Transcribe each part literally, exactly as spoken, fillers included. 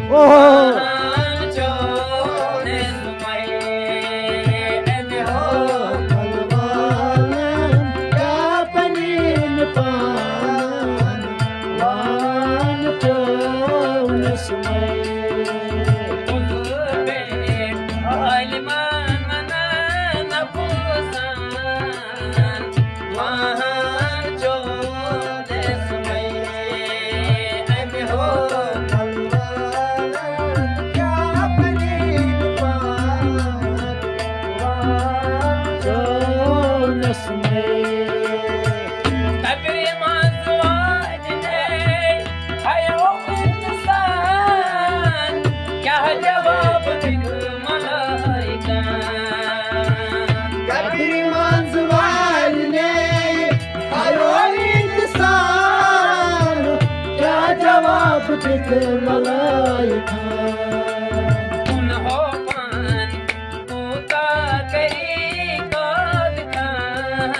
اوہ۔ پہلوانن کیا پنین پان وان چونس مے۔ عالمان نہ پوسان وان چونس مے۔ امہِ ہو پہلوانن کیا پنین پان وان چونس مے۔ قبرِ منٛز والنے ہیو انسان، کیا جواب دِکھ ملائکہ؟ قبرِ منٛز والنے ہیو انسان، کیا جواب دِکھ ملائکہ؟ کُن ہو پان کوٗتاہ کری قٲد خان،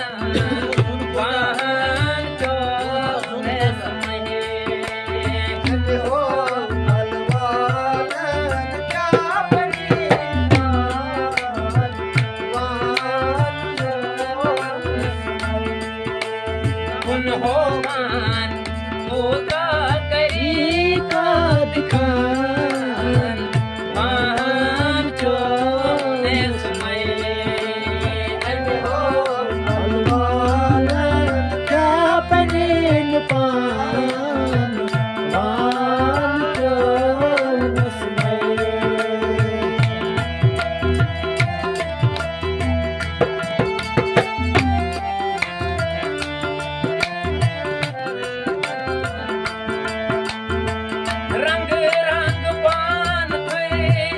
پہن چونس مے۔ ہو پہلوانن کیا پنین پان وان چونس مے۔ کُن ہو پان کوٗتاہ کری قٲد خان، پہن چونس مے۔ امہِ ہو پہلوانن کیا پنین پان وان چونس مے۔ رنگ رنگ پان تھٲے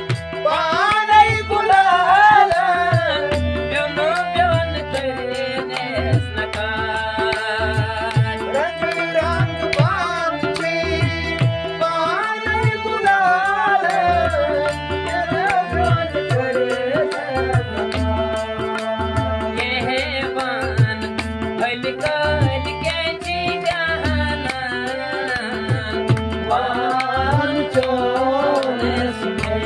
پانے گلالن، بیوٚن بیوٚن کٔرِنس نقاش۔ رنگ رنگ پان تھٲے پانے گلالن، بیوٚن بیوٚن کٔرِنس نقاش۔ کہے پان پھلۍ کٲلۍ کیٛاہ چھِ جانان؟ پان چونس مے۔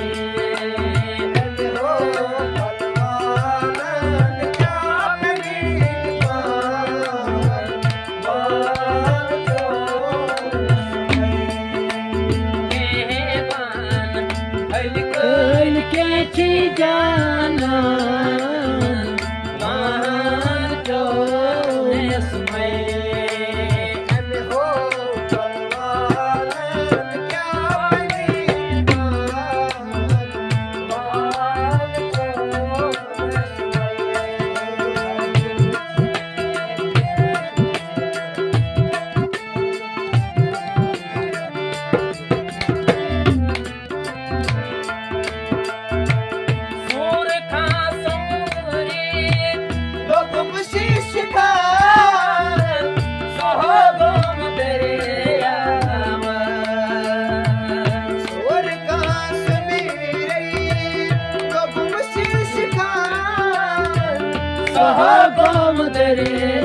کہے پان پھلۍ کٲلۍ کیٛاہ چھِ جانان؟ وان چونس مے۔ امہِ ہو پہلوانن کیا پنین پان وان چونس مے۔ سور کھان سورے لوٚگُم شیٖشہٕ کھان، سُہ ہو گوٚم دٔریاوَس۔ سور کھان سمیٖرے لوٚگُم شیٖشہٕ کھان، سُہ ہو گوٚم دٔریاوَس۔